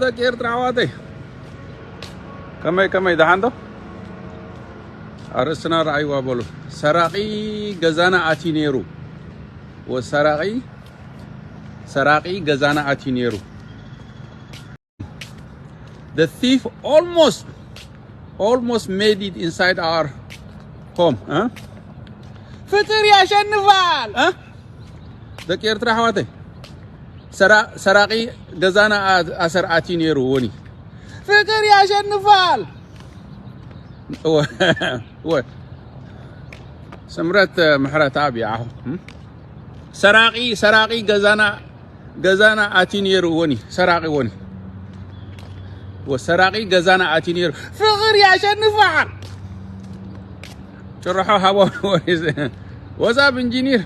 ደቂ ኤርትራ ኣሕዋተይ፣ ከመይ ከመይ፣ ደሓን ዶ? ኣርእስትና ረኣይዋ በሉ። ሰራቒ ገዛና ኣትዩ ነይሩ። ወሰራቒ ሰራቒ ገዛና ኣትዩ ነይሩ። The thief almost almost made it inside our home. ፍቅር ያሸንፋል። ደቂ ኤርትራ ኣሕዋተይ፣ ሰራቒ ገዛና ኣሰር ኣትዩ ነይሩ። ወኒ ፍቅር ያሸንፋል። ስምረት ምሕረት ኣብ ይኣኹ። ሰራቒ ሰራቒ ገዛና ገዛና ኣትዩ ነይሩ። ወኒ ሰራቒ ወኒ ወሰራቒ ገዛና ኣትዩ ነይሩ። ፍቅር ያሸንፋል። ጭርሖ ሃቦ። ወኒ ወሳብ ኢንጂኒር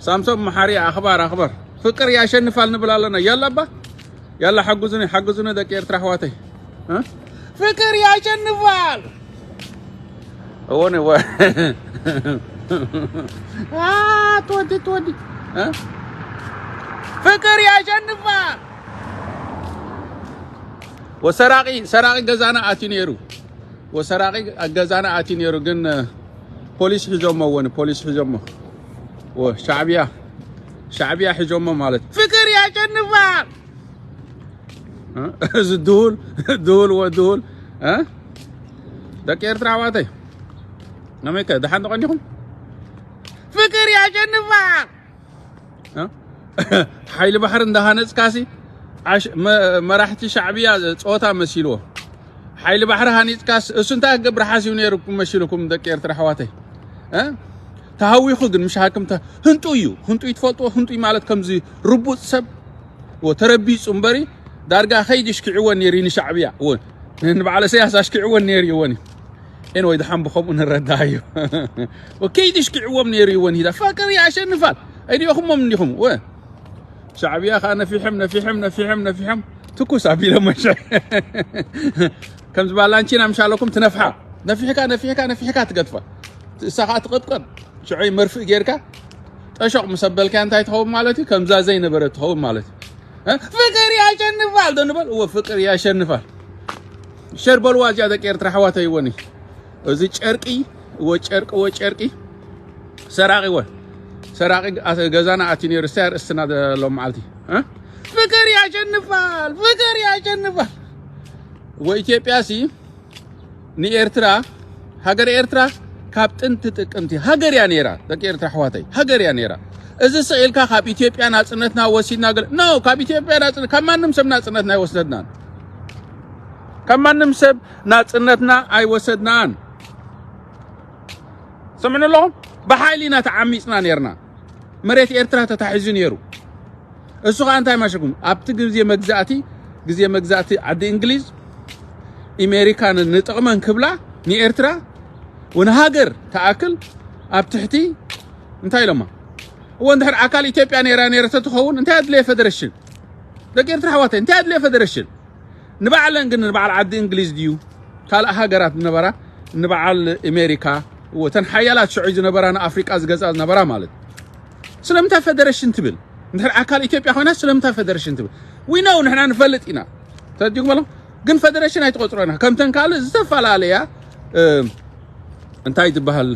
ሳምሶም መሓሪ ኣኽባር ኣኽባር። ፍቅር ያሸንፋል ንብል ኣለና። ያላ እባ ያላ ሓግዙኒ ሓግዙኒ ደቂ ኤርትራ ኣሕዋተይ። ፍቅር ያሸንፋል። እወን እወ አ፣ ትወዲ ትወዲ እ? ፍቅር ያሸንፋል። ወሰራቂ ሰራቂ ገዛና ኣትዩ ነይሩ። ወሰራቂ ገዛና ኣትዩ ነይሩ፣ ግን ፖሊስ ሒዞሞ። ወን ፖሊስ ሒዞሞ። ወ ሻዕቢያ ሻዕቢያ ሒዞሞ ማለት ፍቅር ያሸንፋል። እ? እዚ ድሁል ድሁል ወድሁል እ? ደቂ ኤርትራ ኣሕዋተይ፣ ከመይከ ደሓን ተቐኒኹም? ፍቅር ያሸንፋል። እ? ሓይሊ ባሕሪ እንዳሃነጽካሲ ዓሽ- መ- መራሕቲ ሻዕብያ ጾታ መሲልዎ። ሓይሊ ባሕሪ ሃኒጽካስ እሱ እንታይ ክገብር ሓሲቡ ነይሩ መሲልኩም ደቂ ኤርትራ ኣሕዋተይ? እ? ተሃዊኹ ግን ምሽ ሃክም ተ- ህንጡ እዩ። ህንጡ እዩ ትፈልጥዎ? ህንጡ እዩ ማለት ከምዚ ርቡጽ ሰብ ወ ተረቢጹ እምበሪ ዳርጋ ከይዲ ሽኪዕወን ነይሩ ንሻዕብያ። ወ ንበዓል ኢሳያስ ኣሽኪዕወን ነይሩ ይወን። ኤን ወይ ድሓን ብኸምኡ ንረዳእ እዩ። ወ ከይዲ ሽኪዕዎም ነይሩ ይወን። ሂዳ ፍቅር ያሸንፋል። ኣይዲኹሞም እንዲኹም። ወ ሻዕብያ ኸዓ ነፊሕም ነፊሕም ነፊሕም ነፊሕም ትኩስ ኣቢሎም መሸ። ከምዚ ባላንቺና ምሻለኩም ትነፍሓ። ነፊሕካ ነፊሕካ ነፊሕካ ትገድፋ። እሳ ኸዓ ትቕጥቀጥ። ሽዑይ መርፍእ ጌርካ ጠሾቕ ምስ ኣበልካያ እንታይ ትኸውን ማለት እዩ? ከምዛ ዘይነበረ ትኸውን ማለት እዩ። እ? ፍቅር ያሸንፋል ዶ ንበል? እወ ፍቅር ያሸንፋል። ሸር በልዋ እዚኣ ደቂ ኤርትራ ኣሕዋተይ። ወኒ እዚ ጨርቂ ወ ጨርቂ ወ ጨርቂ ሰራቂ ወ ሰራቂ ገዛና ኣቲ ነይሩ። እስቲ ኣርእስትና ዘሎ መዓልቲ እ? ፍቅር ያሸንፋል፣ ፍቅር ያሸንፋል። ወኢትዮጵያ ሲ ንኤርትራ ሃገር ኤርትራ ካብ ጥንቲ ጥቅምቲ ሃገር እያ ነይራ። ደቂ ኤርትራ ኣሕዋተይ ሃገር እያ ነይራ። እዚ ስቕ ኢልካ ካብ ኢትዮጵያ ናጽነትና ወሲድና ገለ ኖ፣ ካብ ኢትዮጵያ ናጽነት ካብ ማንም ሰብ ናጽነትና ኣይወሰድናን። ካብ ማንም ሰብ ናጽነትና ኣይወሰድናን። ሰምዑ ኣለኹም? ብሓይሊ ኢና ተዓሚጽና ነይርና። መሬት ኤርትራ ተታሒዙ ነይሩ። እሱ ኸዓ እንታይ ማሸኩም ኣብቲ ግዜ መግዛእቲ ግዜ መግዛእቲ ዓዲ እንግሊዝ ኣሜሪካን ንጥቕመን ክብላ ንኤርትራ ወንሃገር ተኣክል ኣብ ትሕቲ እንታይ ኢሎማ? እወ እንድሕር ኣካል ኢትዮጵያ ነይራ ነይረ ተትኸውን እንታይ ኣድለየ ፈደረሽን? ደቂ ኤርትራ ኣሕዋተይ እንታይ ኣድለየ ፈደረሽን? ንባዕለን ግን ንበዓል ዓዲ እንግሊዝ ድዩ ካልእ ሃገራት ዝነበራ ንበዓል ኣሜሪካ እወ እተን ሓያላት ሽዑ ዝነበራ ንኣፍሪቃ ዝገዝኣ ዝነበራ ማለት ስለምንታይ ፈደረሽን ትብል? እንድሕር ኣካል ኢትዮጵያ ኮይና ስለምንታይ ፈደረሽን ትብል? We know ንሕና ንፈልጥ ኢና። ተረዲእኩም ኣለኹም? ግን ፈደረሽን ኣይትቆጽሮና ከምተን ካልእ ዝተፈላለያ እ፣ እንታይ ትበሃል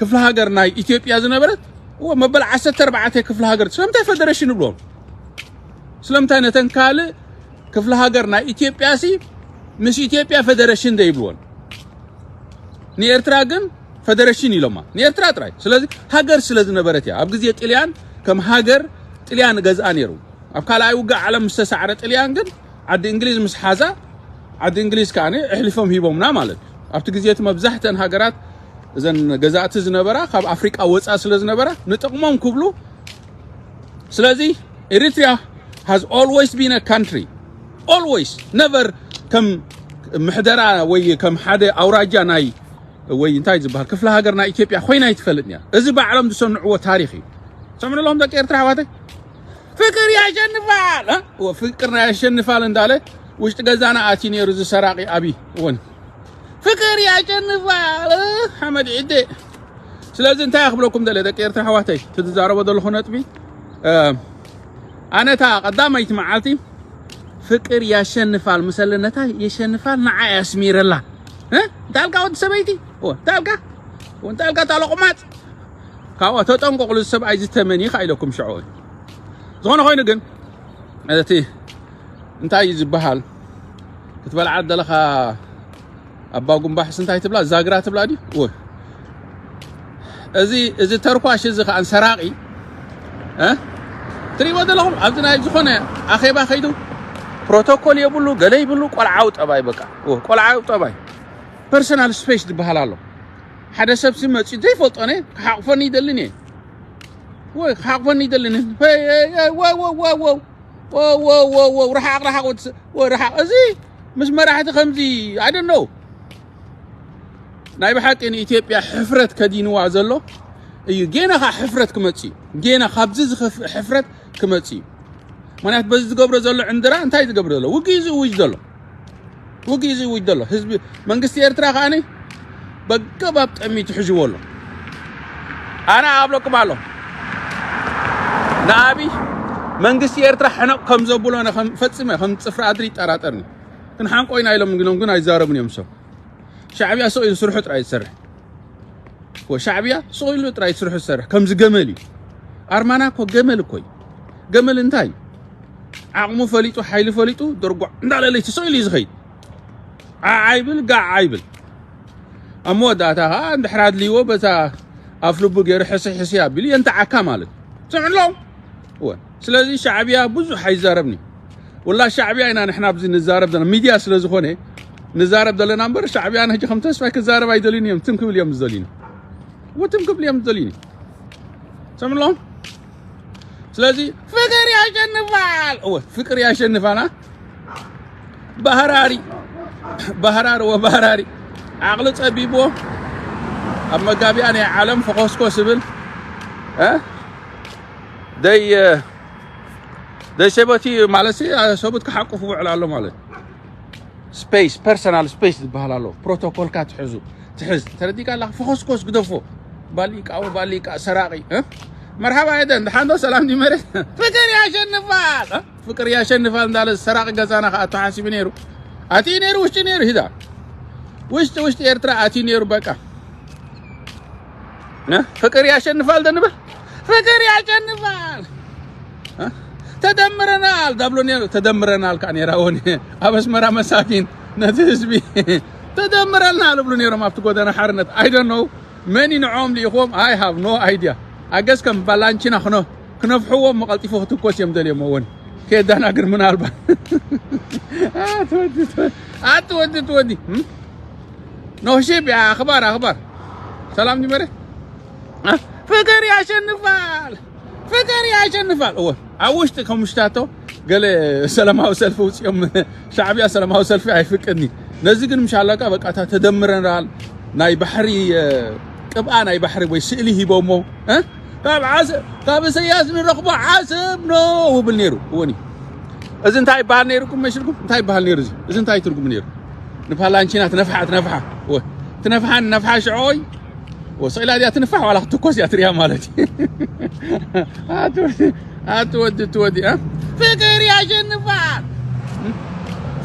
ክፍለ ሃገር ናይ ኢትዮጵያ ዝነበረት እወ መበል ዓሰርተ ኣርባዕተ ክፍለ ሃገር ስለምንታይ ፈደረሽን ይብልዎም? ስለምንታይ ነተን ካልእ ክፍለ ሃገር ናይ ኢትዮጵያ ሲ ምስ ኢትዮጵያ ፈደረሽን ዘይብልዎን ንኤርትራ ግን ፈደረሽን ኢሎማ ንኤርትራ ጥራይ። ስለዚ ሃገር ስለ ዝነበረት እያ። ኣብ ግዜ ጥልያን ከም ሃገር ጥልያን ገዝኣ ነይሩ። ኣብ ካልኣይ ውግእ ዓለም ምስ ተሳዕረ ጥልያን ግን ዓዲ እንግሊዝ ምስ ሓዛ ዓዲ እንግሊዝ ከኣ ኣሕሊፎም ሂቦምና ማለት እዩ። ኣብቲ ግዜ እቲ መብዛሕተን ሃገራት እዘን ገዛእቲ ዝነበራ ካብ ኣፍሪቃ ወፃ ስለ ዝነበራ ንጥቕሞም ክብሉ ስለዚ Eritrea has always been a country always never ከም ምሕደራ ወይ ከም ሓደ ኣውራጃ ናይ ወይ እንታይ ዝበሃል ክፍለ ሃገር ናይ ኢትዮጵያ ኮይና ኣይትፈልጥን እያ። እዚ ባዕሎም ዝሰንዕዎ ታሪኽ እዩ። ሰምዑ ኣለኹም ደቂ ኤርትራ ኣሕዋተይ? ፍቅር ያሸንፋል እ? ወ ፍቅር ያሸንፋል እንዳለ ውሽጢ ገዛና ኣትዩ ነይሩ እዚ ሰራቂ ኣብይ እውን ፍቅር ያሸንፋል እ? ሓመድ ዒዴ። ስለዚ እንታይ ክብለኩም ደለ ደቂ ኤርትራ ኣሕዋተይ ትዛረቦ ዘለኹ ነጥቢ እ፣ ኣነ እታ ቀዳመይቲ መዓልቲ ፍቅር ያሸንፋል፣ ምሰለነታ የሸንፋል፣ ንዓ ያስሚረላ። እ? እንታይ ኣልካ ወዲ ሰበይቲ? ኦ፣ እንታይ ኣልካ? ኦ፣ እንታይ ኣልካ? ታለቑማጥ። ካብኣ ተጠንቀቑ፣ እዚ ሰብኣይ ዝተመን እዩ ኢልኩም ሽዑ። ዝኾነ ኮይኑ ግን፣ እቲ እንታይ እዩ ዝበሃል? ክትበልዓ ዘለኻ ኣባ ጉንባሕስ እንታይ ትብላ? ዛግራ ትብላ ድዩ? ወይ። እዚ፣ እዚ ተርኳሽ እዚ ከኣ ሰራቒ፣ እ? ትሪእዎ ዘለኹም ኣብዚ ናይ ዝኾነ ኣኼባ ከይዱ ፕሮቶኮል የብሉ፣ ገለ ይብሉ፣ ቆልዓዊ ጠባይ በቃ። ኦ፣ ቆልዓዊ ጠባይ። ፐርሰናል ስፔስ ዝበሃል ኣሎ። ሓደ ሰብ ሲ መጺኡ ዘይፈልጦ ነ ክሓቕፈኒ ይደልን እየ። ወይ ክሓቕፈኒ ይደልን እየ። ወይ፣ ወይ፣ ወይ፣ ወይ፣ ወይ፣ ወይ፣ ወይ፣ ወይ፣ ወይ፣ ወይ፣ ርሓቕ፣ ርሓቕ፣ ወዲ ሰ-፣ ወይ፣ ርሓቕ። እዚ ምስ መራሕቲ ከምዚ፣ I don't know። ናይ ብሓቂ ንኢትዮጵያ ሕፍረት ከዲንዋ ዘሎ እዩ። ጌና ኸዓ ሕፍረት ክመጽእ እዩ። ጌና ካብዚ ዝኸፍእ ሕፍረት ክመጽእ እዩ። ምኽንያቱ በዚ ዝገብሮ ዘሎ ዕንድራ እንታይ ዝገብር ዘሎ? ውግእ እዩ ዝእውጅ ዘሎ። ውግእ እዩ ዝእውጅ ዘሎ። ህዝቢ፣ መንግስቲ ኤርትራ ከኣ በገባብ ጠሚቱ ሒዝዎ ኣሎ። ኣነ ኣብለኩም ኣሎ። ንኣብይ መንግስቲ ኤርትራ ሕነቕ ከም ዘብሎ ኣነ ከም ፈጺመ ከም ጽፍሪ ኣድሪ ይጠራጠርኒ። ግን ሓንቆይና ኢሎም ግን፣ ግን ኣይዛረቡን እዮም ሰብ። ሻዕብያ ስቕ ኢሉ ስርሑ ጥራይ ዝሰርሕ። ወ-፣ ሻዕብያ ስቕ ኢሉ ጥራይ ስርሑ ዝሰርሕ። ከምዚ ገመል እዩ። ኣርማና እኮ ገመል እኮ እዩ። ገመል እንታይ እዩ? ዓቕሙ ፈሊጡ፣ ሓይሊ ፈሊጡ፣ ደርጓዕ እንዳለለይቲ ስቕ ኢሉ እዩ ዝኸይድ። ዓዓ ይብል፣ ጋዓ ይብል። ኣብ መወዳእታ ኸዓ እንድሕር ኣድልይዎ በታ ኣፍ ልቡ ገይሩ ሕስይ ሕስይ ኣቢሉ የንትዓካ ማለት እዩ። ስምዑ ኣለኹም? እወ። ስለዚ ሻዕብያ ብዙሕ ኣይዛረብን እዩ። ወላ ሻዕብያ ኢና ንሕና ኣብዚ ንዛረብ ዘለና፣ ሚድያ ስለ ዝኾነ ንዛረብ ዘለና እምበር፣ ሻዕብያ ንሕጂ ከም ተስፋይ ክዛረብ ኣይደልዩን እዮም። ትም ክብል እዮም ዝደልዩኒ። እወ፣ ትም ክብል እዮም ዝደልዩኒ። ስምዑ ኣለኹም? ስለዚ ፍቅር ያሸንፋል። እወ፣ ፍቅር ያሸንፋል፣ አ? ባህራሪ፣ ባህራሪ ወባህራሪ። ዓቕሊ ጸቢብዎ፣ ኣብ መጋቢያ ናይ ዓለም ፈኾስኮስ ይብል፣ እ? ደይ፣ ደይ ሰበቲ ማለት ሲ፣ ሰቡት ክሓቁፍ ውዕል ኣሎ ማለት። ስፔስ፣ ፐርሰናል ስፔስ ዝበሃል ኣሎ። ፕሮቶኮልካ ትሕዙ፣ ትሕዝ። ተረዲእካ ኣለኻ? ፈኾስኮስ ግደፎ። ባሊቃ ወባሊቃ ሰራቒ፣ እ? መርሓባ ኤደን፣ ደሓን ዶ? ሰላም ድዩ መሬት? ፍቅር ያሸንፋል፣ እ? ፍቅር ያሸንፋል እንዳለ ሰራቒ ገዛና ከኣ ኣቶ ሓሲቡ ነይሩ። ኣትዩ ነይሩ፣ ውሽጢ ነይሩ፣ ሂዳ። ውሽጢ፣ ውሽጢ ኤርትራ ኣትዩ ነይሩ፣ በቃ። እ? ፍቅር ያሸንፋል ደንበል? ፍቅር ያሸንፋል። እ? ተደምረናል ዳብሎ ነይሩ፣ ተደምረናል ከኣ ነይራ ወኒ። ኣብ ኣስመራ መሳኪን ነቲ ህዝቢ ተደምረናል እብሉ ነይሮም ኣብቲ ጎደና ሓርነት። I don't know መን እዩ ንዕኦም ልኢኽዎም? I have no idea። ኣገስ ከም ባላንቺና ክነ-፣ ክነፍሕዎም መቐልጢፎ ክትኮስ እዮም ደልዮሞ እውን። ከየዳናግር ምናልባት። ኣትወዲ፣ ትወዲ። ኣትወዲ፣ ትወዲ። እም? ኖሺብ፣ ያ ኣኽባር፣ ኣኽባር። ሰላም ዲመረ? አ? ፍቅር ያሸንፋል። ፍቅር ያሸንፋል። እወ፣ ኣብ ውሽጢ ከምሽታቶ ገለ ሰላማዊ ሰልፊ ውፅኦም፣ ሻዕብያ ሰላማዊ ሰልፊ ኣይፍቅድኒ። ነዚ ግን ምሽ ኣለካ በቃ እታ ተደምረናል። ናይ ባሕሪ፣ እ፣ ቅብኣ ናይ ባሕሪ ወይ ስእሊ ሂቦሞ፣ እ? ካብ ዓሰ-፣ ካብ ኢሰያስ ንረኽቦ ዓሰብ ኖ ውብል ነይሩ። እወኒ። እዚ እንታይ ይበሃል ነይሩ? ኩም መሽልኩም? እንታይ ይበሃል ነይሩ እዚ? እዚ እንታይ ትርጉም ነይሩ? ንፓላንቺና ትነፍሓ፣ ትነፍሓ። እወ። ትነፍሓ፣ ንነፍሓ ሽዖይ። ወሰኢላ ድያ ትንፋሕ ዋላ ክትኮስ እያ ትሪያ ማለት እዩ። ኣትወዲ፣ ኣትወዲ፣ ትወዲ፣ እ? ፍቅር ያሸንፋል።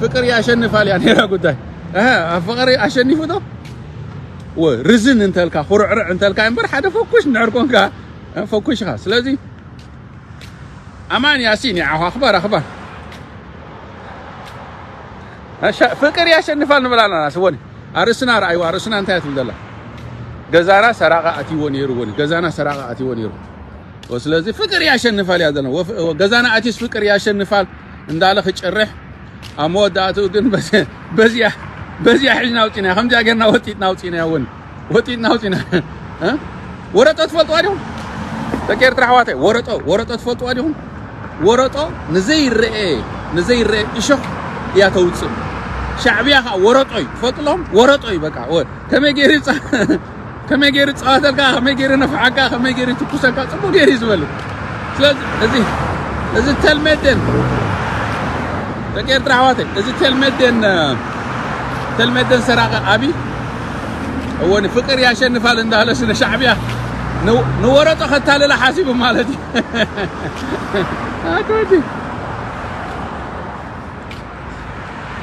ፍቅር ያሸንፋል እያ ነይራ ጉዳይ። እ፣ ኣብ ፍቅሪ ኣሸኒፉ ዶ? ወ-፣ ርዝን እንተልካ፣ ኩርዕርዕ እንተልካ እምበር ሓደ ፈኩሽ እንድሕር ኮንካ፣ እ፣ ፈኩሽኻ። ስለዚ ኣማን ያሲን፣ ያ ኣኽባር፣ ኣኽባር። ኣሻ-፣ ፍቅር ያሸንፋል ንብል ኣለና። ስወኒ፣ ኣርእስና ረኣይዋ፣ ኣርእስና እንታይ ትብል ዘላ? ገዛና ሰራቐ ኣትይዎ ነይሩ፣ ወኒ፣ ገዛና ሰራቐ ኣትይዎ ነይሩ። ወ-፣ ስለዚ ፍቅር ያሸንፋል እያ ዘለና። ወፍ-፣ ወ-፣ ገዛና ኣትዩስ ፍቅር ያሸንፋል እንዳለ ክጭርሕ፣ ኣብ መወዳእትኡ ግን በዚ-፣ በዚያ፣ በዚያ ሒዝና ኣውፂና፣ ከምዚያ ጌርና ወጢጥና ኣውፂና፣ ወኒ። ወጢጥና ኣውፂና። እ? ወረጦ ትፈልጥዋ ዲኹም? ደቂ ኤርትራ ኣሕዋተይ፣ ወረጦ፣ ወረጦ ትፈልጥዋ ዲኹም? ወረጦ ንዘይረኤ፣ ንዘይረኤ እሾኽ እያ ተውፅእ። ሻዕብያ ከዓ ወረጦ እዩ። ትፈልጡ ኣለኹም? ወረጦ እዩ በቃ። ወ-፣ ከመይ ገይሩ ይፃ-፣ ከመይ ገይሩ ይፃወተልካ፣ ከመይ ገይሩ ነፍሓካ፣ ከመይ ገይሩ ይትኩሰልካ፣ ፅቡቅ ገይሩ እዩ ዝበልጥ። ስለዚ እዚ፣ እዚ ተልመደን፣ ደቂ ኤርትራ ኣሕዋተይ፣ እዚ ተልመደን፣ ተልመደን ሰራቂ ኣብይ፣ እወ፣ ንፍቅር ያሸንፋል እንዳለ ስለ ሻዕብያ ን-፣ ንወረጦ ከታልላ ሓሲቡ ማለት እዩ። ኣትወዲ።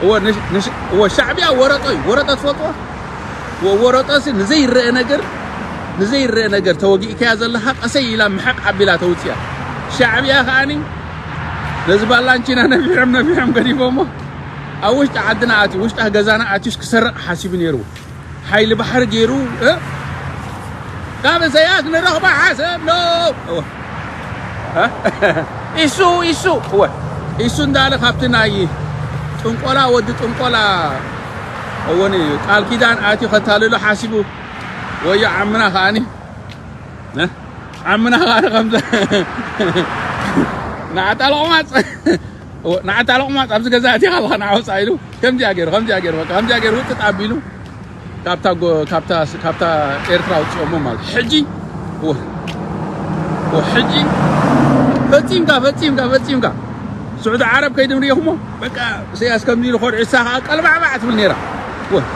እወ ንሽ- ንሽ- እወ ሻዕብያ ወረጦ እዩ። ወረጦ ትፈልጥዎ? እወ ወረጦ ሲ ንዘይረአ ነገር፣ ንዘይረአ ነገር ተወጊእካያ ዘለኻ ቀሰይ ኢላ ምሕቕ ኣቢላ ተውፅያ። ሻዕብያ ከዓኒ ነዚ ባላንቺና ነፊሖም ነፊሖም ገዲፎሞ ኣብ ውሽጢ ዓድና ኣትዩ፣ ውሽጢ ገዛና ኣትዩስ ክሰርቕ ሓሲቡ ነይሩ። ሓይሊ ባሕሪ ገይሩ እ? ካብ ኢሳያስ ንረኽቦ ሓሰብ ኖ። እወ። እ? ኢሱ ኢሱ እወ። ኢሱ እንዳለ ካብቲ ናይ ጥንቆላ፣ ወዲ ጥንቆላ እወኒ ቃል ኪዳን ኣትዩ ከታልሎ ሓሲቡ። ወዮ ዓምና ከዓኒ እ? ዓምና ከዓኒ ከምዛ ንዓጣ ለቑማፅ እወ፣ ንዓጣ ለቑማፅ ኣብዚ ገዛ ኣትያ ከለኻ ንዓወፃ ኢሉ ከምዚኣ ገይሩ ከምዚኣ ገይሩ በቃ ከምዚኣ ገይሩ ውጥጥ ኣቢሉ ካብታ ጎ- ካብታ ካብታ ኤርትራ ኣውፅኦሞ ማለት ሕጂ ወ- ወ- ሕጂ ፈፂምካ ፈፂምካ ፈፂምካ ስዑዲ ዓረብ ከይዱ ንሪኢኹሞ በቃ ኢሳያስ ከምዚ ኢሉ ኮርዒሳ ከዓ ቀልባዕባዕ ትብል ነይራ ወ-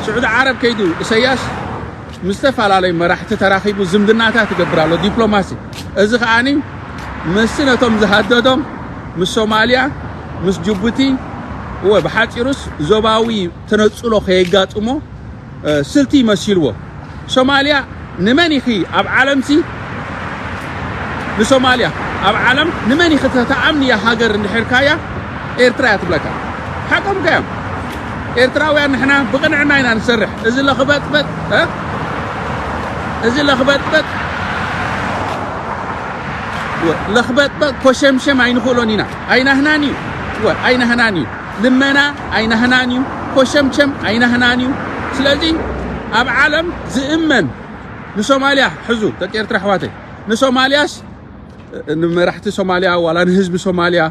ስዑዲ ዓረብ ከይዱ ኢሳያስ ምስ ዝተፈላለዩ መራሕቲ ተራኺቡ ዝምድናታት ትገብር ኣሎ ዲፕሎማሲ እዚ ከዓኒ ምስ ነቶም ዝሃደዶም ምስ ሶማልያ ምስ ጅቡቲ እወ ብሓፂሩስ ዞባዊ ተነፅሎ ከየጋጥሞ ስልቲ ይመሲልዎ። ሶማልያ ንመን ኢኺ ኣብ ዓለምሲ ንሶማልያ ኣብ ዓለም ንመን ኢኺ ተተኣምንያ ሃገር እንድሕርካያ ኤርትራ እያ ትብለካ። ሓቆም ከዮም ኤርትራውያን ንሕና ብቕንዕና ኢና ንሰርሕ። እዚ ለኽበጥበጥ እ? እዚ ለኽበጥበጥ ለኽበጥበጥ ኮሸምሸም ኣይንኽእሎን ኢና። ኣይናህናን እዩ። ወ- ኣይናህናን እዩ። ልመና ኣይናህናን እዩ። ኮሸምሸም ኣይናህናን እዩ። ስለዚ ኣብ ዓለም ዝእመን ንሶማልያ ሕዙ ደቂ ኤርትራ ኣሕዋተይ ንሶማልያስ ንመራሕቲ ሶማልያ ዋላ ንህዝቢ ሶማልያ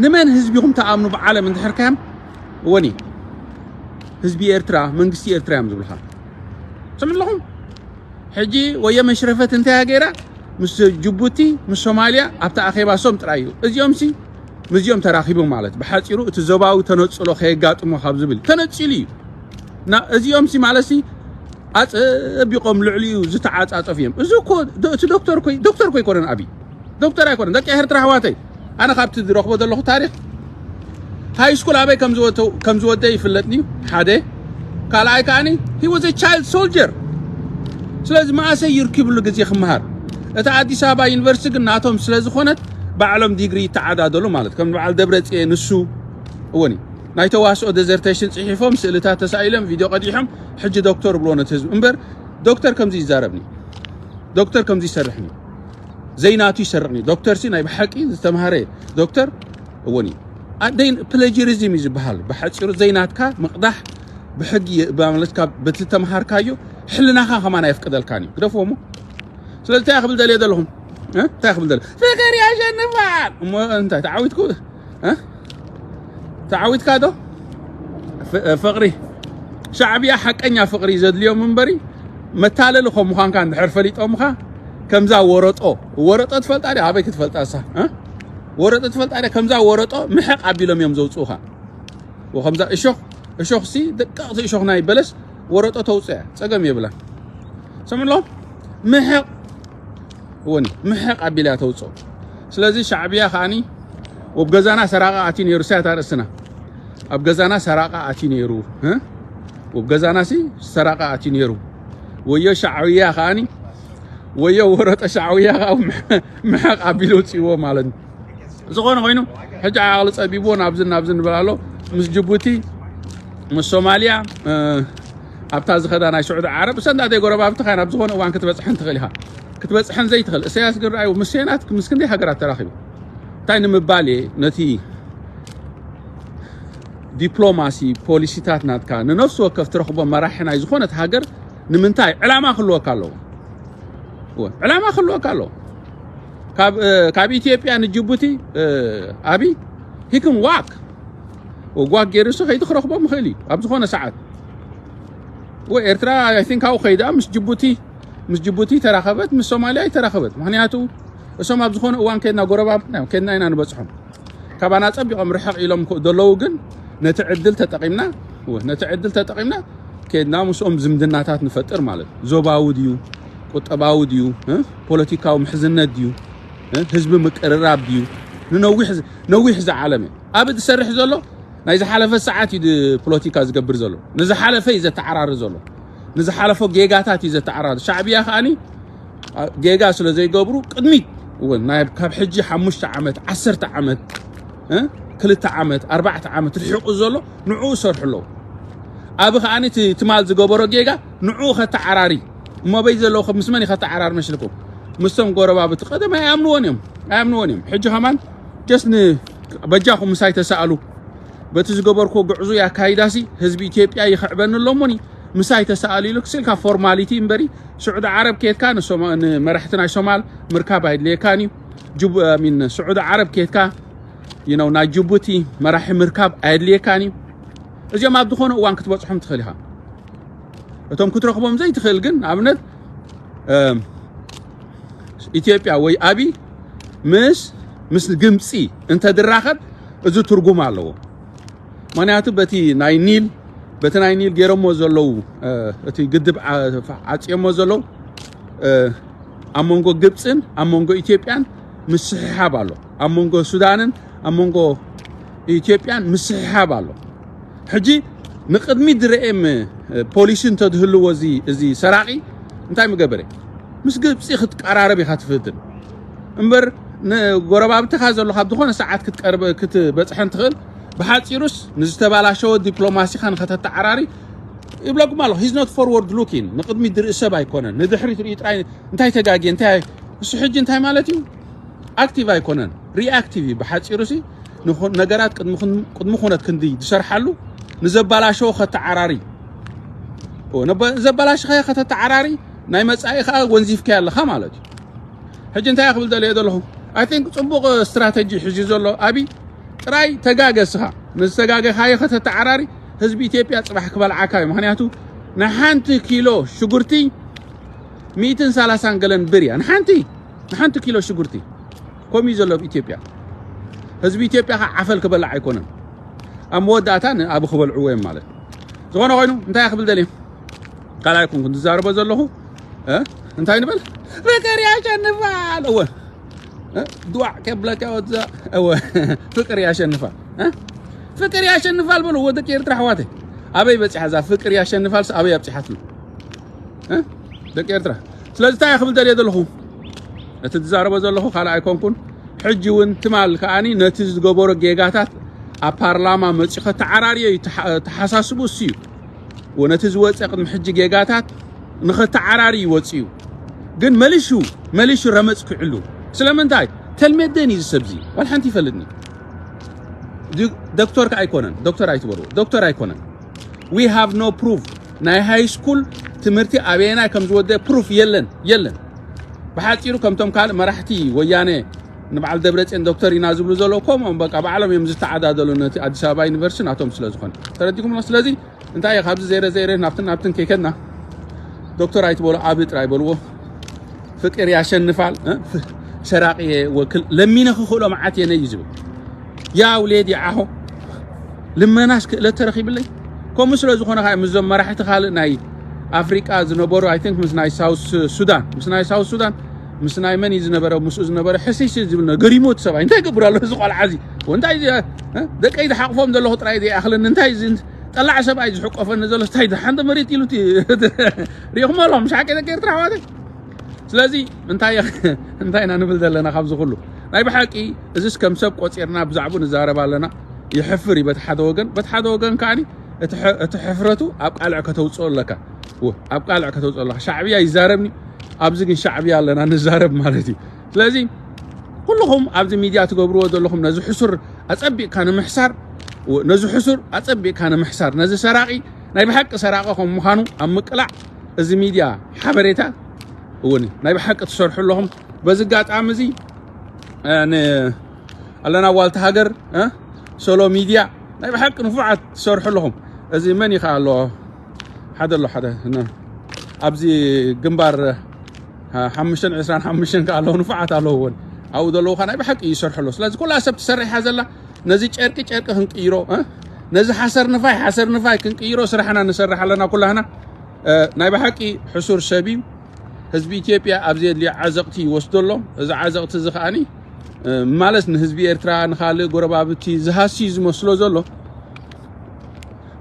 ንመን ህዝቢ ኢኹም ተኣምኑ ብዓለም እንድሕር ካዮም ወኒ ህዝቢ ኤርትራ መንግስቲ ኤርትራ እዮም ዝብልኻ ስም ኣለኹም ሕጂ ወየ መሽረፈት እንታይ ገይራ ምስ ጅቡቲ ምስ ሶማልያ ኣብታ ኣኼባ ሶም ጥራይ እዩ እዚኦም ሲ ምስዚኦም ተራኺቡ ማለት ብሓፂሩ እቲ ዞባዊ ተነፅሎ ከየጋጥሞ ካብ ዝብል ተነፂሉ እዩ እዚኦም ሲ ማለት ኣፀቢቆም ልዕሊኡ ዝተዓፃፀፉ እዮም። እዚ እኮ እቲ ዶክተር እኮ ዶክተር እኮ ኣይኮነን ኣብይ ዶክተር ኣይኮነን። ደቂ ኤርትራ ኣሕዋተይ ኣነ ካብቲ ዝረኽቦ ዘለኹ ታሪክ ሃይ ስኩል ኣበይ ከም ዝወደይ ይፍለጥኒ ሓደ ካልኣይ ከዓኒ he was a child soldier ስለዚ መኣሰይ ይርክብሉ ግዜ ክምሃር እቲ ኣዲስ ኣበባ ዩኒቨርሲቲ ግን ናቶም ስለ ዝኾነት ባዕሎም ዲግሪ ይተዓዳደሉ ማለት ከም በዓል ደብረ ፅየ ንሱ እወኒ ናይ ተዋስኦ ዴዘርቴሽን ፅሒፎም ስእልታት ተሳኢሎም ቪድዮ ቀዲሖም ሕጂ ዶክተር ብሎ ነቲ ህዝቢ እምበር ዶክተር ከምዚ ይዛረብኒ ዶክተር ከምዚ ይሰርሕኒ ዘይናቱ ይሰርቕኒ ዶክተር ሲ ናይ ብሓቂ ዝተምሃረ ዶክተር እወኒ ኣደይን ፕለጀሪዝም እዩ ዝበሃል ብሓፂሩ ዘይናትካ ምቕዳሕ ብሕጊ ማለት ካብ በቲ ተምሃርካዮ ሕልናኻ ከማን ኣየፍቅደልካን እዩ ግደፍዎ ሞ ስለዚ እንታይ ክብል ደልየ ዘለኹም እንታይ ክብል ደል ፍቅር ያሸንፋል እሞ እንታይ ተዓዊትኩ ተዓዊትካ ዶ ፍቅሪ ሻዕብያ ሓቀኛ ፍቅሪ ዘድልዮም እምበሪ መታለሊ ከም ምዃንካ እንድሕር ፈሊጦምኻ ከምዛ ወረጦ ወረጦ ትፈልጣ ዲ ኣበይ ክትፈልጣ እሳ ወረጦ ትፈልጣ ዲ ከምዛ ወረጦ ምሕቕ ኣቢሎም እዮም ዘውፅኡኻ ወከምዛ እሾኽ እሾኽሲ ደቀቕቲ እሾኽ ናይ በለስ ወረጦ ተውፅያ ፀገም የብላ ስምሎ ምሕቕ እውን ምሕቕ ኣቢላ ተውፅኦ ስለዚ ሻዕብያ ከዓኒ ኣብ ገዛና ሰራቃ ኣትዩ ነይሩ ሳያት ኣርእስና ኣብ ገዛና ሰራቃ ኣትዩ ነይሩ ኣብ ገዛና ሲ ሰራቃ ኣትዩ ነይሩ ወዮ ሻዕብያ ከዓኒ ወዮ ወረጠ ሻዕብያ ከዓ ምሕቕ ኣቢሉ ውፅእዎ ማለት ነው ዝኾነ ኮይኑ ሕጂ ዓቕሊ ፀቢብዎ ናብዝን ናብዝን ንበል ኣሎ ምስ ጅቡቲ ምስ ሶማልያ ኣብታ ዝኸዳ ናይ ስዑዲ ዓረብ እሰንዳተይ ጎረባብትኻ ናብ ዝኾነ እዋን ክትበፅሐን ትኽእል ኢኻ ክትበፅሐን ዘይትኽእል እሰያስ ግን ረኣዩ ምስ ሴናት ምስ ክንደይ ሃገራት ተራኺቡ እንታይ ንምባል እየ ነቲ ዲፕሎማሲ ፖሊሲታት ናትካ ንነፍሲ ወከፍ ትረኽቦ መራሒ ናይ ዝኾነት ሃገር ንምንታይ ዕላማ ክህልወካ ኣለዎ ዕላማ ክህልወካ ኣለዎ ካብ ኢትዮጵያ ንጅቡቲ ኣቢ ሂክን ዋክ ጓክ ገይሩ ሲ ከይዲ ክረኽቦ ምኽእል እዩ ኣብ ዝኾነ ሰዓት ወይ ኤርትራ I think ካብኡ ከይዳ ምስ ጅቡቲ ምስ ጅቡቲ ተራኸበት ምስ ሶማልያ ይተራኸበት ምክንያቱ እሶም ኣብ ዝኾነ እዋን ከድና ጎረባብትና እዮም ከድና ኢና ንበፅሖም ካባና ፀቢቖም ርሕቕ ኢሎም ዘለዉ ግን ነቲ ዕድል ተጠቒምና ነቲ ዕድል ተጠቒምና ከድና ምስኦም ዝምድናታት ንፈጥር ማለት ዞባዊ ድዩ ቁጠባዊ ድዩ ፖለቲካዊ ምሕዝነት ድዩ ህዝቢ ምቅርራብ ድዩ ንነዊሕ ነዊሕ ዝዓለመ ኣብ ዝሰርሕ ዘሎ ናይ ዝሓለፈ ሰዓት እዩ ፖለቲካ ዝገብር ዘሎ። ንዝሓለፈ እዩ ዘተዓራሪ ዘሎ። ንዝሓለፎ ጌጋታት እዩ ዘተዓራሪ። ሻዕብያ ከዓኒ ጌጋ ስለ ዘይገብሩ ቅድሚት እውን ናይ ካብ ሕጂ ሓሙሽተ ዓመት፣ ዓሰርተ ዓመት፣ እ? ክልተ ዓመት፣ ኣርባዕተ ዓመት ርሒቑ ዘሎ ንዕኡ ሰርሑ ኣለዉ። ኣብ ከዓኒ እቲ ትማል ዝገበሮ ጌጋ ንዕኡ ከተዓራሪ እሞ በይ ዘለዉ ምስ መን ከተዓራሪ መስልኩም? ምስቶም ጎረባብቲ ቀደም ኣይኣምንዎን እዮም፣ ኣይኣምንዎን እዮም። ሕጂ ከማን ጀስት ን በጃኹም ምሳይ ተሳእሉ። በቲ ዝገበርኩ ጉዕዞ ኣካይዳሲ ህዝቢ ኢትዮጵያ ይኽዕበኒ ኣሎ እሞኒ ምሳይ ተሳእሉ ኢሉ ክስልካ ፎርማሊቲ እምበሪ ስዑዲ ዓረብ ኬድካ ንሶማ- ንመራሕቲ ናይ ሶማል ምርካብ ኣይድልየካን እዩ። ጅቡ- I mean፣ ስዑዲ ዓረብ ኬድካ you know፣ ናይ ጅቡቲ መራሒ ምርካብ ኣየድልየካን እዩ። እዚኦም ኣብ ዝኾነ እዋን ክትበፅሖም ትኽእል ኢኻ። እቶም ክትረኽቦም ዘይትኽእል ግን ንኣብነት እም፣ ኢትዮጵያ ወይ ኣቢ ምስ ምስ ግብፂ እንተድራኸብ እዚ ትርጉም ኣለዎ። ምክንያቱ በቲ ናይ ኒል በቲ ናይ ኒል ገይሮሞ ዘለዉ እ፣ እቲ ግድብ ዓ- ዓፅዮሞ ዘለዉ እ፣ ኣብ መንጎ ግብፅን ኣብ መንጎ ኢትዮጵያን ምስሕሓብ ኣሎ። ኣብ መንጎ ሱዳንን ኣብ መንጎ ኢትዮጵያን ምስሕሓብ ኣሎ። ሕጂ ንቅድሚት ዝረኤ ፖሊሲ እንተዝህልዎ እዚ እዚ ሰራቂ እንታይ ምገበረ? ምስ ግብፂ ክትቀራረብ ኢኻ ትፍትን እምበር ንጎረባብትኻ ዘሎ ካብ ዝኾነ ሰዓት ክትቀርብ ክትበፅሐን ትኽእል። ብሓፂሩስ ንዝተባላሸወ ዲፕሎማሲኻ ንኸተተዓራሪ ይብለኩም ኣለኹ። He's not forward looking፣ ንቅድሚት ዝርኢ ሰብ ኣይኮነን። ንድሕሪት ርእዩ ጥራይ እንታይ ተጋግየ እንታይ እሱ ሕጂ እንታይ ማለት እዩ? ኣክቲቭ ኣይኮነን፣ ሪኣክቲቭ እዩ። ብሓፂሩ ሲ ንኹ- ነገራት ቅድሚ ኩን- ቅድሚ ኩነት ክንዲ ዝሰርሓሉ ንዘባላሸዎ ከተዓራሪ እዎ፣ ነበ- ዘባላሽኻዮ ከተተዓራሪ ናይ መፃኢ ከዓ ወንዚፍካዮ ኣለኻ ማለት እዩ። ሕጂ እንታይ ክብል ደልየ ዘለኹ? I think ፅቡቕ ስትራተጂ ሕዚ ዘሎ ኣቢ ጥራይ ተጋገ እስኻ ንዝተጋገኻዮ ከተተዓራሪ ህዝቢ ኢትዮጵያ ፅባሕ ክበልዓካ እዩ። ምክንያቱ ንሓንቲ ኪሎ ሽጉርቲ ሚእትን ሰላሳን ገለን ብር እያ ንሓንቲ ንሓንቲ ኪሎ ሽጉርቲ። ከምኡ እዩ ዘሎ ኣብ ኢትዮጵያ። ህዝቢ ኢትዮጵያ ከዓ ዓፈል ክበልዕ ኣይኮነን። ኣብ መወዳእታ ንኣቢ ክበልዕዎ እዮም ማለት። ዝኾነ ኮይኑ እንታይ ክብል ደልየ? ካልኣይ ኩንኩን ዝዛረቦ ዘለኹ እ? እንታይ ንበል? ፍቅር ያሸንፋል። እወ እ? ድዋዕ ከብለካ ወዛ እወ ፍቅር ያሸንፋል እ? ፍቅር ያሸንፋል በሉ ወደቂ ኤርትራ ኣሕዋተይ። ኣበይ በፂሓ እዛ ፍቅር ያሸንፋል ኣበይ ኣብፂሓት ነው እ? ደቂ ኤርትራ ስለዚ እንታይ ክብል ደልየ ዘለኹ እቲ ዝዛረቦ ዘለኹ ካልእ ኣይኮንኩን። ሕጂ እውን ትማል ከዓኒ ነቲ ዝገበሮ ጌጋታት ኣብ ፓርላማ መፂኡ ከተዓራርዮ እዩ ተሓ- ተሓሳስቡ እሱ እዩ። ወነቲ ዝወፀ ቅድሚ ሕጂ ጌጋታት ንኸተዓራሪ ይወፅእ እዩ። ግን መሊሹ መሊሹ ረመፅ ክዕሉ ስለምንታይ ተልሜደን እዩ ዝሰብዚ ዋል ሓንቲ ይፈልጥኒ ድ- ዶክተር ከ ኣይኮነን ዶክተር ኣይትበሉ ዶክተር ኣይኮነን we have no proof ናይ ሃይ ስኩል ትምህርቲ ኣበየናይ ከም ዝወደ ፕሩፍ የለን የለን ብሓፂሩ ከምቶም ካልእ መራሕቲ ወያነ ንበዓል ደብረፅን ዶክተር ኢና ዝብሉ ዘለዉ ከምኦም በቃ ባዕሎም እዮም ዝተዓዳደሉ ነቲ ኣዲስ ኣበባ ዩኒቨርሲቲ ናቶም ስለ ዝኾነ ተረዲኩም ስለዚ እንታይ እዩ ካብዚ ዘይረ ዘይረ ናብትን ናብትን ከይከድና ዶክተር ኣይትበሉ ኣብ ጥራይ በልዎ ፍቅር ያሸንፋል እ? ፍ- ሰራቂ ወክል ለሚነ ክኽእሎ መዓት የነ እዩ ዝብል ያ ውሌድ ይዓሆ ልመናስ ክእለት ተረኺብለይ ከምኡ ስለ ዝኾነ ከዓ ምስዞም መራሕቲ ካልእ ናይ ኣፍሪቃ ዝነበሩ I think ምስ ናይ ሳውት ሱዳን ምስ ናይ ሳውት ሱዳን ምስ ናይ መን እዩ ዝነበረ ምስኡ ዝነበረ ሕስሽ ዝብል ነ- ገሪሙ እቲ ሰብኣይ እንታይ ይገብር ኣሎ እዚ ቆልዓ እዚ እንታይ እዚ፣ እ? ደቀይ ዝሓቕፎም ዘለኹ ጥራይ ዘይኣኽለኒ እንታይ እዚ ጠላዕ ሰብኣይ ዝሕቆፈኒ ዘሎ እንታይ ሓንቲ መሬት ኢሉ እቲ- ሪኢኹም ኣለኹም ሻቂ ደቂ ኤርትራ ኣሕዋተይ ስለዚ እንታይ እንታይ ኢና ንብል ዘለና ካብዚ ኩሉ ናይ ብሓቂ እዚስ ከም ሰብ ቆፂርና ብዛዕቡ ንዛረብ ኣለና ይሕፍር እዩ በቲ ሓደ ወገን በቲ ሓደ ወገን ከዓኒ እቲ ሕ- እቲ ሕፍረቱ ኣብ ቃልዕ ከተውፅኦ ኣለካ ው- ኣብ ቃልዕ ከተውፅኦ ኣለካ ሻዕብያ ይዛረብኒ ኣብዚ ግን ሻዕብያ ኣለና ንዛረብ ማለት እዩ ስለዚ ኩልኹም ኣብዚ ሚድያ ትገብርዎ ዘለኹም ነዚ ሕሱር ኣፀቢቕካ ንምሕሳር ው- ነዚ ሕሱር ኣፀቢቕካ ንምሕሳር ነዚ ሰራቒ ናይ ብሓቂ ሰራቒ ከም ምዃኑ ኣብ ምቅላዕ እዚ ሚድያ ሓበሬታ እውን ናይ ብሓቂ ትሰርሑ ኣለኹም በዚ ኣጋጣሚ እዚ እ፣ ን ኣለና ዋልታ ሃገር እ፣ ሶሎ ሚድያ ናይ ብሓቂ ንፉዓት ትሰርሑ ኣለኹም እዚ መን ይኸ ኣሎ ሓደ ኣሎ ሓደ እ፣ ኣብዚ ግንባር እ፣ ሓሙሽተን ዕስራን ሓሙሽተን ከ ኣለዉ ንፉዓት ኣለዎ እውን ኣብኡ ዘለዉ ከ ናይ ብሓቂ ይሰርሑ ኣለዉ ስለዚ ኩላ ሰብ ትሰርሕ እያ ዘላ ነዚ ጨርቂ ጨርቂ ክንቅይሮ እ፣ ነዚ ሓሰር ንፋይ ሓሰር ንፋይ ክንቅይሮ ስራሕና ንሰርሕ ኣለና ኩላህና እ፣ ናይ ብሓቂ ሕሱር ሰብ እዩ ህዝቢ ኢትዮጵያ ኣብ ዘየድልዮ ዓዘቕቲ ይወስዶ ኣሎ እዚ ዓዘቕቲ እዚ ከዓኒ እ፣ ማለት ንህዝቢ ኤርትራ ንኻልእ ጎረባብቲ ዝሃሲ እዩ ዝመስሎ ዘሎ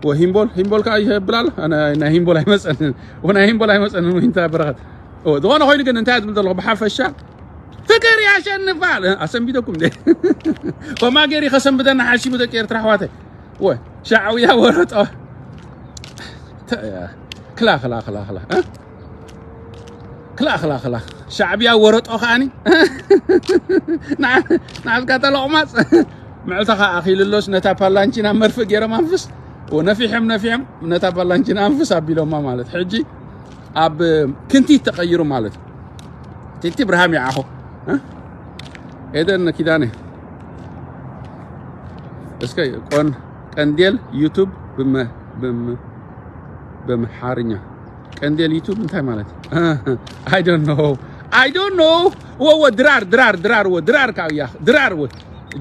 ወሂምቦል ሂምቦል ከዓ ይብል ኣሎ። ኣነ ናይ ሂምቦል ኣይመፀንን። ወናይ ሂምቦል ኣይመፀንን። ወይንታ በረኸት። ኦ፣ ዝኾነ ኮይኑ ግን እንታይ ትብል ዘለኹ? ብሓፈሻ ፍቅር ያሸንፋል። እ፣ ኣሰንቢደኩም ደ። ኮማ ገይሪ ከሰንብደና ሓሲቡ ደቂ ኤርትራ ኣሕዋተይ። ወ፣ ሻዕውያ ወረጦ። ተ-፣ ክላ፣ ክላ፣ ክላ፣ ክላ። እ? ክላ፣ ክላ፣ ክላ። ሻዕብያ ወረጦ ከኣኒ። ንዓ-፣ ንዓስካ ተለቑማፅ። ምዕልተኻ ኣኺልሎስ ነታ ፓላንቺና መርፍእ ገይሮም ኣንፍስ። ወ፣ ነፊሖም፣ ነፊሖም ነታ ፓላንቺና ኣንፍስ ኣቢሎማ ማለት። ሕጂ ኣብ ክንቲት ተቐይሩ ማለት። ቲቲ ብርሃም ይዓኹ። እ? ኤደን ኪዳነ። እስከ ቆን-፣ ቀንዴል ዩቱብ ብመ-፣ ብም-፣ ብምሓርኛ። ቀንዴል ዩቱብ እንታይ ማለት? I don't know. I don't know. ወ፣ ወ፣ ድራር፣ ድራር፣ ድራር፣ ወ፣ ድራር ካብ እያ። ድራር፣ ወ፣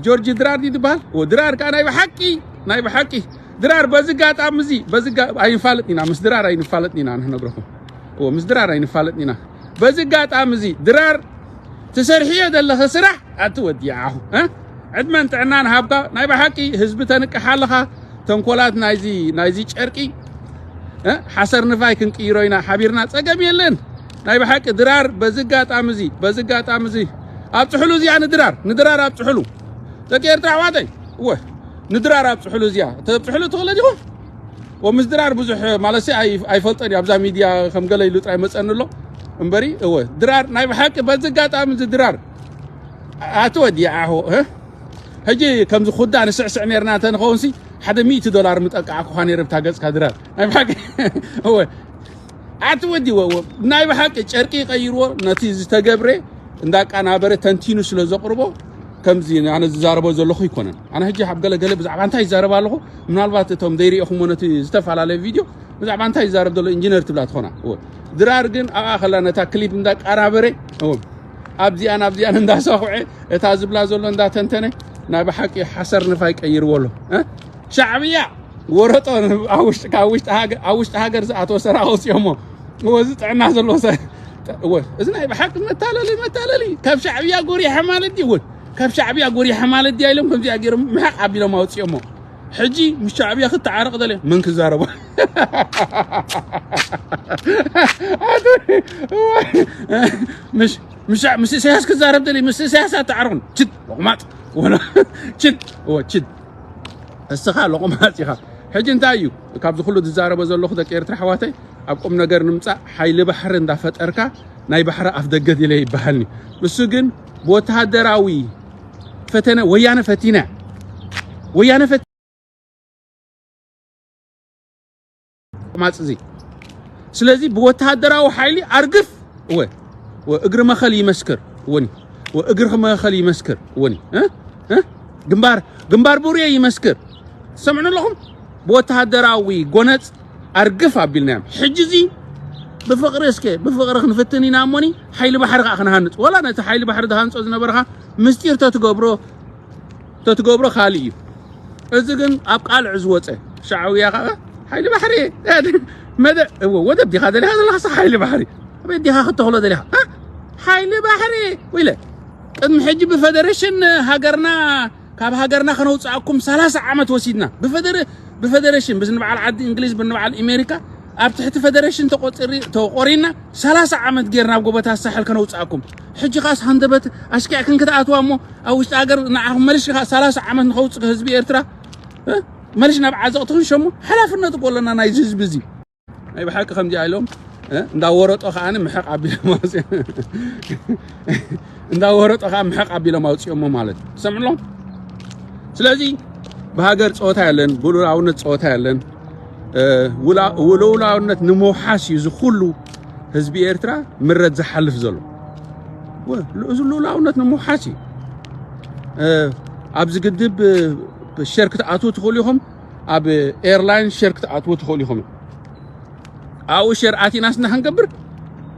ጆርጅ ድራር ድዩ ዝበሃል? ወ፣ ድራር ከዓ ናይ ብሓቂ፣ ናይ ብሓቂ። ድራር በዚ ኣጋጣሚ እዚ፣ በዚ ጋ-፣ ኣይንፋለጥ ኢና፣ ምስ ድራር ኣይንፋለጥ ኢና፣ ንነግረኩም። ወ፣ ምስ ድራር ኣይንፋለጥ ኢና። በዚ ኣጋጣሚ እዚ፣ ድራር ትሰርሕዮ ዘለኸ ስራሕ ኣቲ ወዲዓኹ፣ እ? ዕድመን ጥዕናን ሃብካ። ናይ ብሓቂ ህዝቢ ተንቅሕ ኣለኻ። ተንኮላት ናይዚ፣ ናይዚ ጨርቂ፣ እ? ሓሰር ንፋይ ክንቅይሮ ኢና ሓቢርና፣ ጸገም የለን። ናይ ብሓቂ ድራር በዚ ኣጋጣሚ እዚ፣ በዚ ኣጋጣሚ እዚ ኣብጽሕሉ እዚኣ ንድራር፣ ንድራር ኣብጽሕሉ። ደቂ ኤርትራ ኣሕዋተይ፣ እወ፣ ንድራር ኣብጽሕሉ እዚኣ። ተብጽሕሉ ትኽእለ ዲኹም? ወምስ ድራር ብዙሕ ማለት ኣይ-፣ ኣይፈልጦን እዩ። ኣብዛ ሚድያ ከም ገለ ኢሉ ጥራይ መጸኒ ኣሎ እምበሪ፣ እወ፣ ድራር ናይ ብሓቂ በዚ ኣጋጣሚ እዚ ድራር ኣቲ ወዲዓኹ፣ እ? ሕጂ ከምዚ ኩዳ ንስዕስዕ ነርና እንተንኸውንሲ ሓደ ሚእቲ ዶላር ምጠቃዕኩኻ ነይረ ብታ ገጽካ ድራር። ናይ ብሓቂ፣ እወ፣ ኣቲ ወዲ፣ እወ፣ እወ፣ ናይ ብሓቂ ጨርቂ ቀይርዎ፣ ነቲ ዝተገብረ እንዳቃናበረ ተንቲኑ ስለ ዘቕርቦ፣ ከምዚ ኣነ ዝዛረቦ ዘለኹ ኣይኮነን። ኣነ ሕጂ ኣብ ገለ ገለ ብዛዕባ እንታይ ይዛረብ ኣለኹ፣ ምናልባት እቶም ዘይሪእኹሞ ነቲ ዝተፈላለየ ቪድዮ ብዛዕባ እንታይ ይዛረብ ዘሎ ኢንጂነር ትብላ ትኾና። እወ። ድራር ግን ኣብኣ ከላ ነታ ክሊፕ እንዳቃናበረ፣ እወ፣ ኣብዚኣን ኣብዚኣን እንዳሳኹዐ፣ እታ ዝብላ ዘሎ እንዳተንተነ፣ ናይ ብሓቂ ሓሰር ንፋይ ቀይርዎ ኣሎ። እ? ሻዕብያ ወረጦ ኣብ ውሽጢ፣ ካብ ውሽጢ ሃገ-፣ ኣብ ውሽጢ ሃገር ዝኣተወ ሰራቕ ኣውፅኦሞ። እወ፣ እዚ ጥዕና ዘለዎ ሰ-፣ እወ፣ እዚ ናይ ብሓቂ መታለሊ፣ መታለሊ። ካብ ሻዕብያ ጎሪሐ ማለት ድዩ? እወ፣ ካብ ሻዕብያ ጎሪሐ ማለት ድያ ኢሎም ከምዚኣ ገይሮም ምሕቕ ኣቢሎም ኣውፅኦሞ። ሕጂ ምስ ሻዕብያ ክተዓረቕ ደልየ መን ክዛረቦ? ምስ፣ ምስ፣ ምስ ኢሳያስ ክዛረብ ደልየ፣ ምስ ኢሳያስ ኣተዓረቑን። ችድ፣ ሎቕማጽ። ወላ፣ ችድ፣ እወ፣ ችድ። እስኻ ሎቕማጽ ኢኻ። ሕጂ እንታይ እዩ ካብዚ ኩሉ ዝዛረቦ ዘለኹ ደቂ ኤርትራ ኣሕዋተይ? ኣብ ቁም ነገር ንምጻእ ሓይሊ ባሕሪ እንዳፈጠርካ ናይ ባሕሪ ኣፍ ደገ ድለ ይበሃልኒ። ንሱ ግን ብወተሃደራዊ ፈተነ ወያነ ፈቲና። ወያነ ፈት-፣ ማጽ እዚ። ስለዚ ብወተሃደራዊ ሓይሊ ኣርግፍ፣ እወ፣ እወ፣ እግሪ መኸል ይመስክር፣ እወኒ፣ እወ፣ እግሪ መኸል ይመስክር፣ እወኒ፣ እ? እ? ግንባር፣ ግንባር ቡሬ ይመስክር። ትሰምዑ ኣለኹም? ብወተሃደራዊ ጎነጽ ኣርግፍ ኣቢልናዮም። ሕጂ እዚ ብፍቕሪ እስከ፣ ብፍቕሪ ክንፍትን ኢና እሞኒ፣ ሓይሊ ባሕሪ ከኣ ክንሃንጽ። ወላ ነቲ ሓይሊ ባሕሪ ዝሃንጾ ዝነበርካ ምስጢር ተትገብሮ፣ ተትገብሮ ካልእ እዩ። እዚ ግን ኣብ ቃልዕ ዝወጸ። ሻዕውያ ከኣ ሓይሊ ባሕሪ፣ መደ-፣ እወ፣ ወደብ ዲኻ ደሊኻ ዘለኻስ ሓይሊ ባሕሪ? ኣበይ ዲኻ ክተኽሎ ደሊኻ? እ? ሓይሊ ባሕሪ፣ ወይለ። ቅድሚ ሕጂ ብፈደረሽን ሃገርና፣ ካብ ሃገርና ከነውጽኣኩም ሰላሳ ዓመት ወሲድና። ብፈደረ-፣ ብፈደረሽን፣ ብዚ ንበዓል ዓዲ እንግሊዝ፣ ብንበዓል ኣሜሪካ፣ ኣብ ትሕቲ ፈደረሽን ተቆጽሪ-፣ ተቆሪና ሰላሳ ዓመት ጌርና ኣብ ጎቦታት ሳሕል ከነውጽኣኩም። ሕጂ ኻስ ሃንደበት ኣሽኪዕክን ክትኣትዋ እሞ፣ ኣብ ውሽጢ ሃገር ንዓኹም መሊሽ ኻ ሰላሳ ዓመት ንኸውጽእ ህዝቢ ኤርትራ፣ እ? መሊሽ ናብ ዓዘቕቲ ክንሸሙ ሓላፍነት እኮ ኣለና ናይዚ ህዝቢ እዚ። ናይ ብሓቂ ከምዚኣ ኢሎም፣ እ? እንዳወረጦ ከኣ ምሕቕ ኣቢሎም ኣውፅኦም። እንዳወረጦ ከኣ ምሕቕ ኣቢሎም ኣውፅኦሞ ማለት እዩ። ትሰምዑ ኣለኹም? ስለዚ ብሃገር ጸወታ የለን፣ ብሉላውነት ጸወታ የለን። እ፣ ውላ-፣ ውልውላውነት ንምውሓስ እዩ እዚ ኩሉ ህዝቢ ኤርትራ ምረት ዝሓልፍ ዘሎ። ወ-፣ እዚ ልኡላውነት ንምውሓስ እዩ። እ፣ ኣብዚ ግድብ፣ እ፣ ሸር ክትኣትዉ ትኽእሉ ኢኹም፣ ኣብ ኤርላይን ሸር ክትኣትዉ ትኽእሉ ኢኹም። ኣብኡ ሸር ኣቲናስ ንሕና ክንገብር፣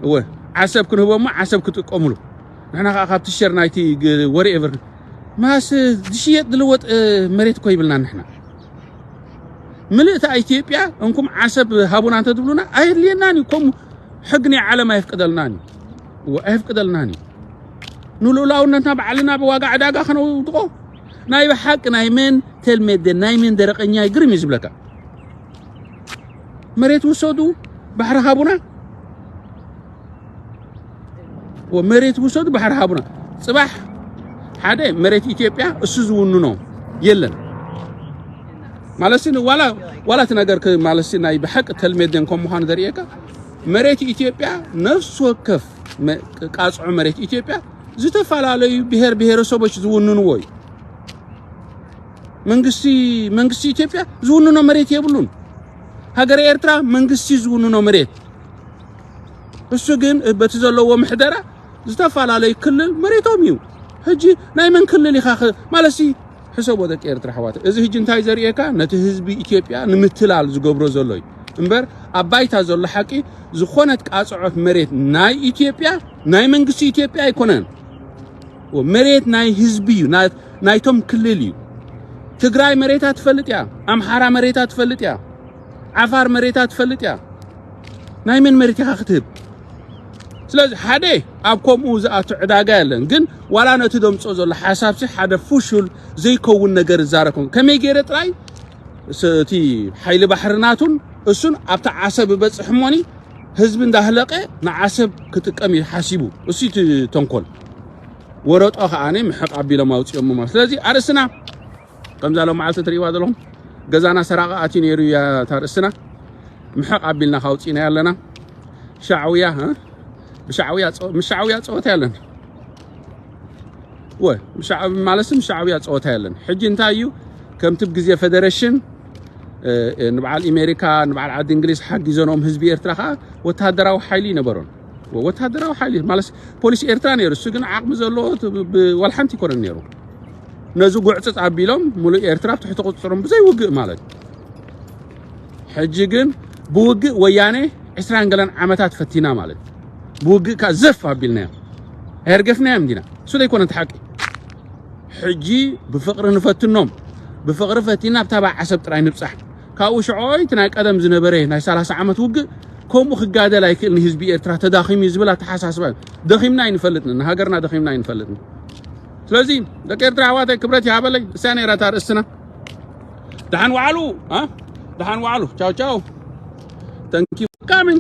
እወ፣ ዓሰብ ክንህቦሞ፣ ዓሰብ ክጥቀምሉ። ንሕና ከኣ ካብቲ ሸር ናይቲ ግ-፣ ወሬኤቨር፣ ማስ ዝሽየጥ ዝልወጥ፣ እ፣ መሬት እኮ ይብልና ንሕና። ምልእቲ ኢትዮጵያ እንኩም ዓሰብ ሃቡና እንተትብሉና ኣየድልየናን እዩ። ከምኡ ሕጊ ናይ ዓለም ኣየፍቅደልናን እዩ። እወ፣ ኣየፍቅደልናን እዩ። ንልኡላውነትና ባዕልና ብዋጋ ዕዳጋ ከነውድቖ። ናይ ብሓቂ ናይ መን ተልሜደ፣ ናይ መን ደረቐኛ እዩ ግርም እዩ ዝብለካ። መሬት ውሰዱ፣ ባሕሪ ሃቡና። ወ-፣ መሬት ውሰዱ፣ ባሕሪ ሃቡና። ጽባሕ ሓደ መሬት ኢትዮጵያ እሱ ዝውንኖ የለን። ማለት ሲ ዋላ፣ ዋላ እቲ ነገር ክ-፣ ማለት ሲ ናይ ብሓቂ ተልሜደን ከም ምዃኑ ዘርእየካ፣ መሬት ኢትዮጵያ ነፍሲ ወከፍ መ-፣ ቃጽዖ መሬት ኢትዮጵያ ዝተፈላለዩ ብሔር ብሔረሰቦች ዝውንንዎ እዩ። መንግስቲ፣ መንግስቲ ኢትዮጵያ ዝውንኖ መሬት የብሉን። ሃገረ ኤርትራ መንግስቲ ዝውንኖ መሬት። እሱ ግን በቲ ዘለዎ ምሕደራ ዝተፈላለዩ ክልል መሬቶም እዩ። ሕጂ ናይ መን ክልል ኢኻ ኸ-፣ ማለት ሲ ሕሰቦ ደቂ ኤርትራ ኣሕዋት። እዚ ሕጂ እንታይ ዘርእየካ? ነቲ ህዝቢ ኢትዮጵያ ንምትላል ዝገብሮ ዘሎ እዩ። እምበር ኣብ ባይታ ዘሎ ሓቂ ዝኾነት ቃጽዖት መሬት ናይ ኢትዮጵያ፣ ናይ መንግስቲ ኢትዮጵያ ኣይኮነን። መሬት ናይ ህዝቢ እዩ፣ ና-፣ ናይቶም ክልል እዩ። ትግራይ መሬታ ትፈልጥ እያ፣ ኣምሓራ መሬታ ትፈልጥ እያ፣ ዓፋር መሬታ ትፈልጥ እያ። ናይ መን መሬት ኢኻ ክትህብ? ስለዚ ሓደ ኣብ ከምኡ ዝኣቱ ዕዳጋ የለን። ግን ዋላ ነቲ ደምጾ ዘሎ ሓሳብሲ ሓደ ፍሹል ዘይከውን ነገር ይዛረብ። ከመይ ገይረ ጥራይ ስ-፣ እቲ ሓይሊ ባሕሪ ናቱን እሱን ኣብቲ ዓሰብ ይበጽሕ እሞኒ ህዝቢ እንዳህለቀ ንዓሰብ ክጥቀም እዩ ሓሲቡ። እሱ እቲ ተንኮል። ወረጦ ከዓኒ ምሕቕ ኣቢሎም ኣውጺኦሞ ማለት። ስለዚ ኣርእስና ከምዛ ሎም መዓልቲ ትርእይዋ ዘለኹም ገዛና ሰራቂ ኣትዩ ነይሩ እያ እታ ርእስና። ምሕቕ ኣቢልና ካውጺእና ኣለና። ሻዕውያ፣ እ? ብሻዕውያ ጸ-፣ ምስ ሻዕውያ ጸወታ ያለን። ወ-፣ ብሻዕ-፣ ማለት ምስ ሻዕውያ ጸወታ ያለን። ሕጂ እንታይ እዩ? ከምቲ ብግዜ ፌደሬሽን፣ እ፣ እ፣ ንበዓል ኣሜሪካ፣ ንበዓል ዓዲ እንግሊዝ ሓጊዘኖም ህዝቢ ኤርትራ ከኣ ወተሃደራዊ ሓይሊ ይነበሮን። ወ-፣ ወተሃደራዊ ሓይሊ ማለት ፖሊስ ኤርትራ ነይሩ። እሱ ግን ዓቕሚ ዘለዎ ት-፣ ብ-፣ ብ-፣ ዋላ ሓንቲ ይኮነን ነይሩ። ነዚ ጉዕጽጽ ኣቢሎም ሙሉእ ኤርትራ ኣብ ትሕቲ ቁጽጽሮም ብዘይ ውግእ ማለት። ሕጂ ግን ብውግእ ወያኔ ዕስራን ገለን ዓመታት ፈቲና ማለት። ብውግእ ከኣ ዘፍ ኣቢልናዮ። ኣየርገፍናዮም እንዲና። እሱ ዘይኮነ እቲ ሓቂ። ሕጂ ብፍቕሪ ንፈትኖም። ብፍቕሪ ፈቲና ኣብታ ባዕ ዓሰብ ጥራይ ንብጻሕ። ካብኡ ሽዑ እቲ ናይ ቀደም ዝነበረ ናይ ሰላሳ ዓመት ውግእ ከምኡ ክጋደል ኣይክእልን ህዝቢ ኤርትራ ተዳኺሙ እዩ ዝብል ኣተሓሳስባ እዩ። ደኺምና ኣይንፈልጥን፣ ንሃገርና ደኺምና ኣይንፈልጥን። ስለዚ ደቂ ኤርትራ ኣሕዋተይ ክብረት ይሃበለይ። እሳ ነይራ እታ ርእስትና። ደሓን ዋዕሉ፣ አ? ደሓን ዋዕሉ። ቻው ቻው። Thank you for coming.